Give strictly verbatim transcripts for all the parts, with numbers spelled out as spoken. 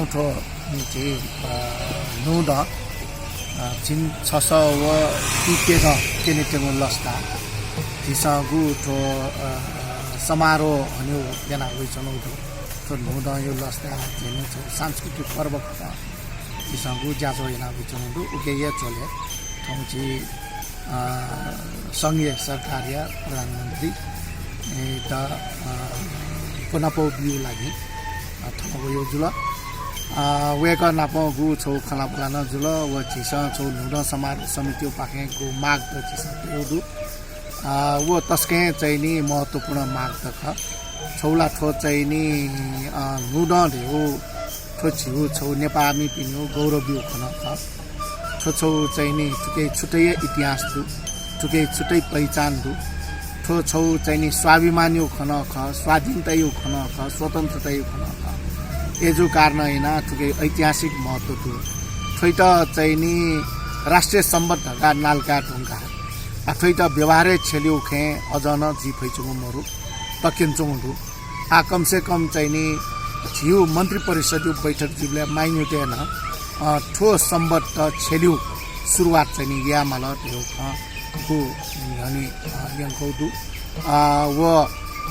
थ्व झी, अ, न्हूदँ, अ, झिंछसः व पीप्यदँ क्यनेत्यंगु लसताय् झीसं गु थ्व, अ, समारोह हनेगु याना वइच्वनागु दु। थ्व न्हूदँया लसताय् झीसं सांस्कृतिक पर्व खः। झीसं गु ज्याझ्वः याना वइच्वनागु दु। उकिया झ्वलय् थौं झी, अ, संघीय सरकारया प्रधानमन्त्री, ए, त, अ, पुनापौ बिउ लागि, अ, थन वयो जुल। अ, वय्कः नाप गु छौ खँल्हाबल्हा नं जुल। व झीसं छौ न्हूदँ समारोह समितिपाखें गु माग त झीसं तयेगु दु। अ, व तसकं चाहिँ नि महत्त्वपूर्ण माग त खः। छौ ला थ्व चाहिँ नि, अ, न्हूदँ धयो थ्व झीगु छौ नेपाःमिपिनिगु गौरवयु खँ नं खः। थ्व छौ चाहिँ नि थुके छुट्टै इतिहास दु, थुके छुट्टै पहिचान दु। थ्व छौ चाहिँ नि स्वाभिमानयु खँ नं खः, स्वाधीनतायु खँ नं खः, स्वतन्त्रतायु खँ नं खः। अय्जु कारणं याना थुके ऐतिहासिक महत्त्व दु। थ्वइत चाहिँ नि राष्ट्रिय संवत धका नालका धुंका। आ, थ्वइत व्यवहारय् छ्यल्यु खें अझ नं जुइ फइच्वंगु मरु, तक्यंच्वंगु दु। आ, कम से कम चाहिँ नि झिउ मन्त्री परिषदयु बैठक जुइबलय् माइन्युतय् नं, अ, थ्व संवत छ्यल्यु सुरुवात चाहिँ नि यायेमाल धयो खँ गु न्ह्यःने, अ, यंकौ दु। अ, व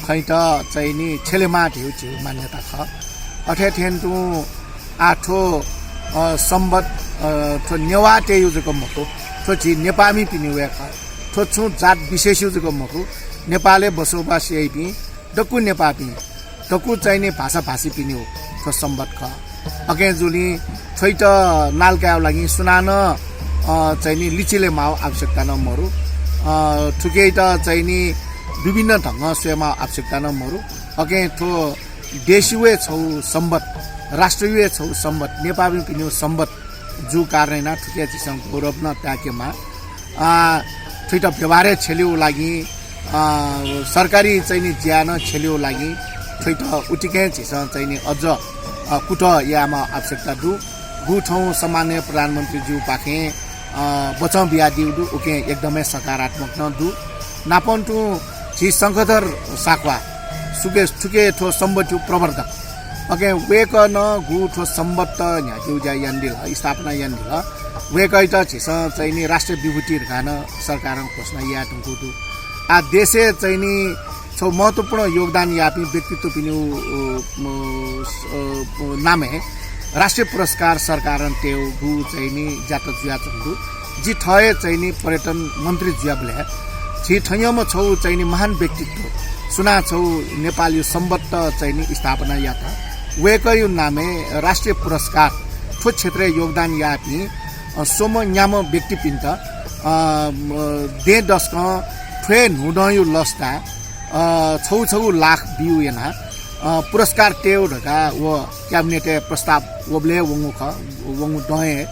खैत चाहिँ नि छ्यलेमा धयो झिउ मान्यता खः। अथे थें तुं आ थ्व, अ, संवत, अ, थ्व नेवाःतय्यु जक मखु, थ्व झी नेपाःमिपिनिगु हे खः। थ्व छुं जात विशेषयु जक मखु, नेपालय् बसोबास याइपिं दक्व नेपाःपिं, दक्व चाहिँ नि भाषाभाषीपिनिगु थ्व संवत खः। अकिं जुलिं थ्वइत नालकायेगु लागि सुनानं, अ, चाहिँ नि लिचिले माःगु आवश्यकता नं मरु। अ, थुकेइत चाहिँ नि विभिन्न ढंगं स्वयेमाःगु आवश्यकता नं मरु। अकिं थ्व देशयु हे छौ संवत, राष्ट्रयु हे छौ संवत, नेपाःमिपिनिगु संवत जू कारणं याना थुके झीसं गौरव नं त्याकेमाः। अ, थुइत व्यवहारय् छ्यल्यु लागि, अ, सरकारी चाहिँ नि ज्या नं छ्यल्यु लागि थुइत उतिकं झीसं चाहिँ नि अझ, अ, कुतः यायेमाःगु आवश्यकता दु। गु थौं सम्माननीय प्रधानमन्त्रीज्यूपाखें, अ, बचं बियादीगु दु, उकिं एकदमै सकारात्मक नं दु। नापं तुं झी शंखधर साख्वाः, सुके, थुके थ्व संवतयु प्रवर्तक। अकिं वय्कलं गु थ्व संवत न्ह्याकेगु ज्या यानादिल, स्थापना यानादिल। वय्कःयात झीसं चाहिँ नि राष्ट्रिय विभूति धकाः नं सरकारं घोषणा याये धुंकूगु दु। आ, देशय् चाहिँ नि छौ महत्त्वपूर्ण योगदान याःपिं व्यक्तित्वपिनिगु, अ, म, अ, नामय् राष्ट्रिय पुरस्कार सरकारं तयेगु चाहिँ नि ज्यात जुयाच्वंगु दु। जि थः हे चाहिँ नि पर्यटन मन्त्री जुयाबलय् झी थय्म्ह छौ चाहिँ नि महान व्यक्तित्व सुनां छौ नेपालयु संवत चाहिँ नि स्थापना यात। वय्कःयु नामय् राष्ट्रिय पुरस्कार थ्व क्षेत्रय् योगदान याःपिं, अ, स्वम्ह न्याम्ह व्यक्तिपिन्त, अ, म, दँय् दसकं थ्व हे न्हूदँयु लसताय्, अ, छौ छौ लाख बिउ याना, अ, पुरस्कार तयेगु धकाः व क्याबिनेटय् प्रस्ताव वबलय् वंगु खः, वंगु दँय्।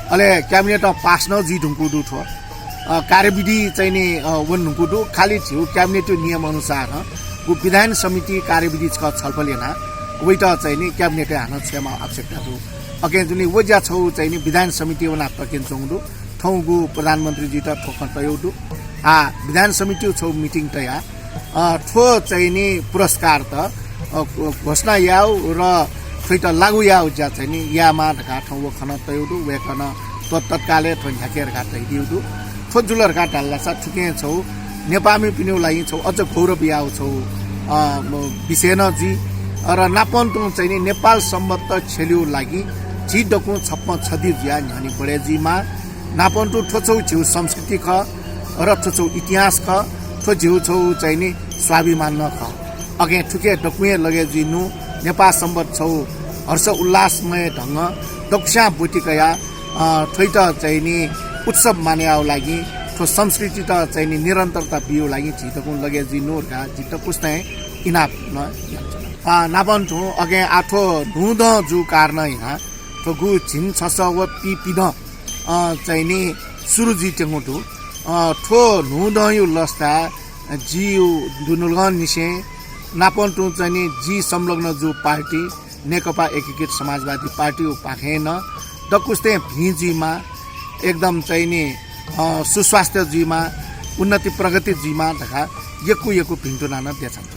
अले क्याबिनेटं पास नं जुइ धुंकूगु दु थ्व। अ, कार्यविधि चाहिँ नि, अ, वने धुंकूगु दु। खालि झिउ क्याबिनेटयु नियम अनुसारं व विधायन समिति कार्यविधि छकः छलफल याना वइत चाहिँ नि क्याबिनेटय् हानं छ्वयेमाःगु आवश्यकता दु। अकिं जुनि व ज्या छौ चाहिँ नि विधायन समिति वना तक्यंच्वंगु दु। थौंगु प्रधानमन्त्रीजुइत थ्व खँ तयेगु दु। आ, विधान समितियु छौ मिटिङ तया, अ, थ्व चाहिँ नि पुरस्कारत, अ, घोषणा याउ र थ्वइत लागू याउ ज्या चाहिँ नि यायेमाः धकाः थौं व खँ नं तयेगु दु। वय्कलं थ्व तत्कालय् थ्व न्ह्याके धकाः धयादीगु दु। थ्व जुल धकाः धाल धाःसा थुकिं छौ नेपाःमिपिनिगु लागि छौ अझ गौरव याउ छौ, अ, म, विषय नं जुइ। र नापं तुं चाहिँ नि नेपाल संवत छ्यल्यु लागि झी दक्वं छप्पँ छधी जुया न्ह्यःने बढे जुइमाः। नापं तुं थ्व छौ झिउ संस्कृति खः र थ्व छौ इतिहास खः, थ्व झिउ छौ चाहिँ नि स्वाभिमान नं खः। अकिं थुके दक्वं हे लगे जुइनु नेपाल संवत छौ हर्ष उल्लासमय ढंगं दक्वस्यां ब्वति कया, अ, थ्वइत चाहिँ नि उत्सव मानय् याउ लागि, थ्व संस्कृतित चाहिँ नि निरन्तरता बिउ लागि झी दक्वं लगे जुइनु धकाः झी दक्वसितं इनाप नं यानाच्वना। अ, नापं तुं अकिं आ थ्व न्हूदँ जू कारणं याना थ्व गु झिंछसः व पीप्यदँ, अ, चाहिँ नि सुरु जुइत्यंगु दु। अ, थ्व न्हूदँयु लसताय् जियु दुनुगलंनिसें नापं तुं चाहिँ नि जि संलग्न जू पार्टी नेकपा एकीकृत समाजवादी पार्टीयु पाखें नं दक्वसितं भिं जुइमा, एकदम चाहिँ नि, अ, सुस्वास्थ्य जुइमा, उन्नति प्रगति जुइमा धकाः यक्व यक्व भिन्तुना नं देछानाच्वना।